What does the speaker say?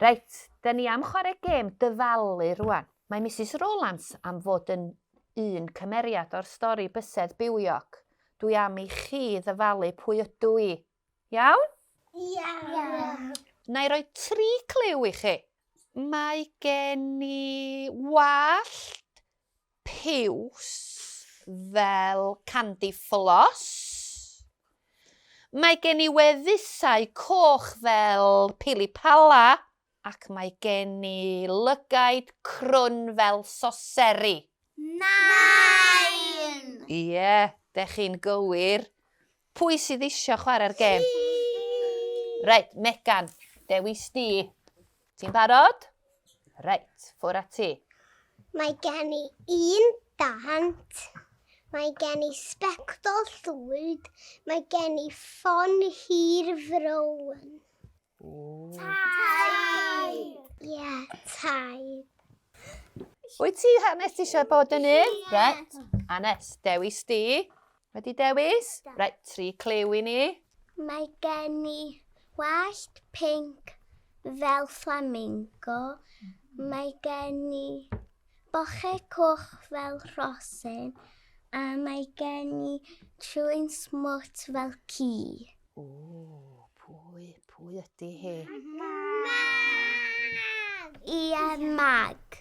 Reit, da ni am chwarae gêm dyfalu rwan. Mae Misus Rowlands am fod yn un cymeriad o'r stori Bysedd Bywiog. Dwi am i chi ddyfalu pwy ydw i. Iawn? Iawn. Na i roi tri cliw i chi. Mae gen i wallt piws fel candy floss. Mae gen i wefusau coch fel pili pala ac mae gen i lygaid crwn fel soseri. Nain! Ie, dech chi'n gywir. Pwy sydd isio chwarae'r gêm? Reit, Megan, dewis di. Ti'n barod? Reit, ffwr â ti. Mae gen i un dant, mae gen i sbectol llwyd, mae gen i ffon hir frown. Taid! Ie, taid. Wyt ti, Hanes, eisiau bod yn un? Reit, Hanes, dewis di. Wedi dewis? Reit, tri cliw i ni. Mae gen i wallt pinc fel fflamingo. Mae gen i boche coch fel rhosyn. A mae gen i trwyn smwt fel ci. O, pwy, pwy ydy hi? Mag! Ie, mag.